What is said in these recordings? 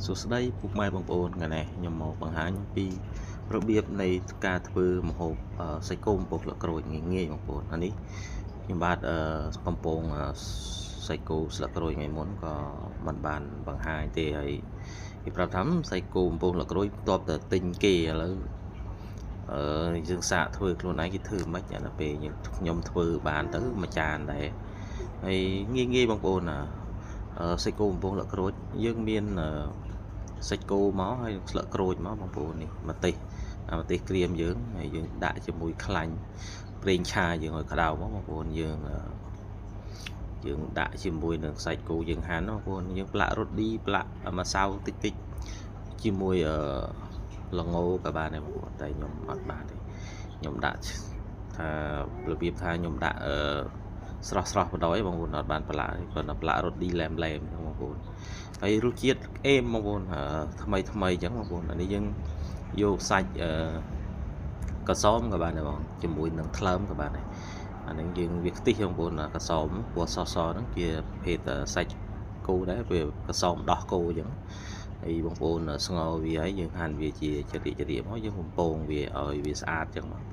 សួស្តីពុកម៉ែបងប្អូនថ្ងៃនេះខ្ញុំមកបង្ហាញពីរបៀបនៃការធ្វើម្ហូបសាច់គោបំពងស្លឹកក្រូចងាយងាយបងប្អូនអានេះខ្ញុំបាទបំពងសាច់គោស្លឹកក្រូចថ្ងៃមុនក៏មិនបានបង្ហាញទេហើយគេប្រាប់ថាសាច់គោបំពងស្លឹកក្រូចតបតែទិញគេឥឡូវយើងសាកធ្វើខ្លួនឯងគេធ្វើមិនដល់ពេលខ្ញុំធ្វើបានទៅមួយចានដែរហើយងាយងាយបងប្អូនសាច់គោបំពងស្លឹកក្រូចយើងមានសាច់គោមកហើយស្លឹកក្រូចមកបងប្អូននេះម្ទេសម្ទេសក្រៀមយើងហើយយើងដាក់ជាមួយខ្លាញ់ប្រេងឆាយើងឲ្យក្តៅមកបងប្អូនយើងយើងដាក់ជាមួយនឹងសាច់គោយើងហាន់បងប្អូនយើងប្រឡាក់រ៉ូឌីប្រឡាក់ម្សៅតិចតិចជាមួយល្ងក៏បានដែរបងប្អូនតែខ្ញុំអត់បានទេខ្ញុំដាក់ថារបៀបថាខ្ញុំដាក់អឺស្រស់ស្រស់បដ ாய் បងប្អូនអត់បានប្រឡាក់ទេគ្រាន់តែប្រឡាក់រ៉ូឌីឡែមឡែមបងប្អូនហើយរសជាតិអេមបងប្អូនថ្មីថ្មីអញ្ចឹងបងប្អូនអានេះយើងយកសាច់អឺកសមក៏បានដែរបងជាមួយនឹងថ្លើមក៏បានដែរអានឹងយើងវាខ្ទិះបងប្អូនកសមពណ៌សសហ្នឹងជាប្រភេទសាច់គោដែរវាកសមដោះគោអញ្ចឹងហើយបងប្អូនស្ងោរវាហើយយើងហាន់វាជាចរិចរិមកយើងបំពងវាឲ្យវាស្អាតអញ្ចឹងមក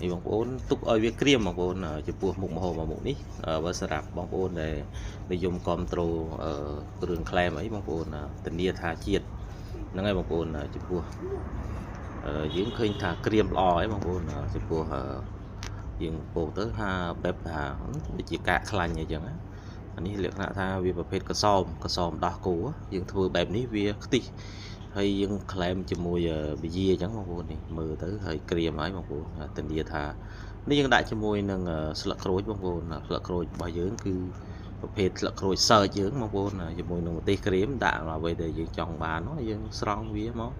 ហើយបងប្អូនទុកឲ្យវាក្រៀមបងប្អូនចំពោះមុខម្ហូបមួយមុខនេះបើសម្រាប់បងប្អូនដែលនិយមគ្រប់ត្រូលគ្រឿងក្លែមអីបងប្អូនធានាថាជាតិហ្នឹងហើយបងប្អូនចំពោះយើងឃើញថាក្រៀមល្អហើយបងប្អូនចំពោះយើងពោទៅថាបែបថាដូចជាកាកខ្លាញ់អីចឹងអានេះលក្ខណៈថាវាប្រភេទកសមកសមដោះគោយើងធ្វើបែបនេះវាខ្ទិះហើយយើងក្លែមជាមួយប៊ីយាអញ្ចឹងបងប្អូននេះមើលទៅហើយក្រៀមហើយបងប្អូនធានាថានេះយើងដាក់ជាមួយនឹងស្លឹកក្រូចបងប្អូនស្លឹកក្រូចរបស់យើងគឺប្រភេទស្លឹកក្រូចសើចយើងបងប្អូនជាមួយនឹងម្ទេសក្រៀមដាក់អ្វីដែលយើងចង់បានយើងស្រង់វាមក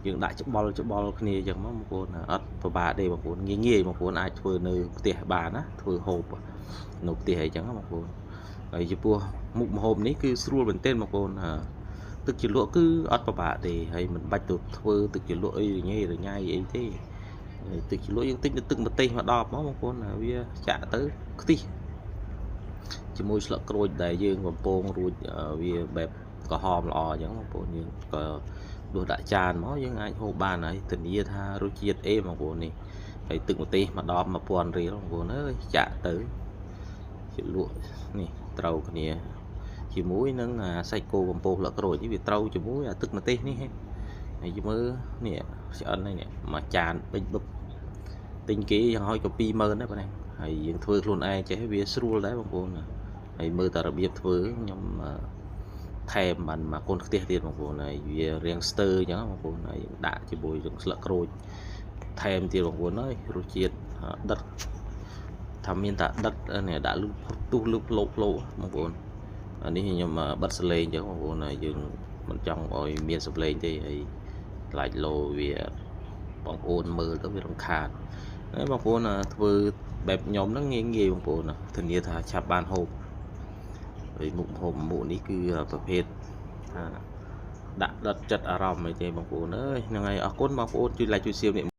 យើងដាក់ច្បល់ច្បល់គ្នាអញ្ចឹងមកបងប្អូនអត់ពិបាកទេបងប្អូនងាយងាយបងប្អូនអាចធ្វើនៅផ្ទះបានណាធ្វើហូបនៅផ្ទះអីចឹងបងប្អូនហើយចំពោះមុខម្ហូបនេះគឺស្រួលមែនទែនបងប្អូនទឹកជ្រលក់គឺអត់ពិបាកទេហើយមិនបាច់ទៅធ្វើទឹកជ្រលក់អីរញ៉េរញ៉ៃអីទេទឹកជ្រលក់យើងទិញទៅទឹកម្ទេសមកដបមកបងប្អូនវាចាក់ទៅខ្ទិះជាមួយស្លឹកក្រូចដែលយើងបំពងរួចវាបែបក្រហមល្អអញ្ចឹងបងប្អូនយើងក៏ដួសដាក់ចានមកយើងអាចហូបបានហើយធានាថារសជាតិអេបងប្អូននេះហើយទឹកម្ទេសមកដប1000រៀលបងប្អូនអើយចាក់ទៅជ្រលក់នេះត្រូវគ្នាជាមួយនឹងសាច់គោបំពងស្លឹកក្រូចនេះវាត្រូវជាមួយអាទឹកម្ទេសនេះហើយមើលនេះឆ្អិននេះមួយចានបិចបឹបទិញគេយ៉ាងហោចក៏20000ដែរបងហើយយើងធ្វើខ្លួនឯងចេះវាស្រួលដែរបងប្អូនហើយមើលតែរបៀបធ្វើខ្ញុំថែមបានមកកូនខ្ទះទៀតបងប្អូនហើយវារាងស្ទើអញ្ចឹងបងប្អូនហើយយើងដាក់ជាមួយនឹងស្លឹកក្រូចថែមទៀតបងប្អូនអើយរសជាតិដិតថាមានតែដិតនេះដាក់លឺទុះលឺផ្លោផ្លោបងប្អូនអានេះខ្ញុំបិទសលេងអញ្ចឹងបងប្អូនហើយយើងមិនចង់ឲ្យមានសំឡេងទេហើយខ្លាចលោវាបងប្អូនមើលទៅវារំខានហើយបងប្អូនធ្វើបែបខ្ញុំហ្នឹងងាយងាយបងប្អូនធានាថាឆាប់បានហូបហើយមុខម្ហូបមុខនេះគឺប្រភេទថាដាក់ដិតចិត្តអារម្មណ៍អីទេបងប្អូនអើយហ្នឹងហើយអរគុណបងប្អូនជួយ like ជួយ share នេះ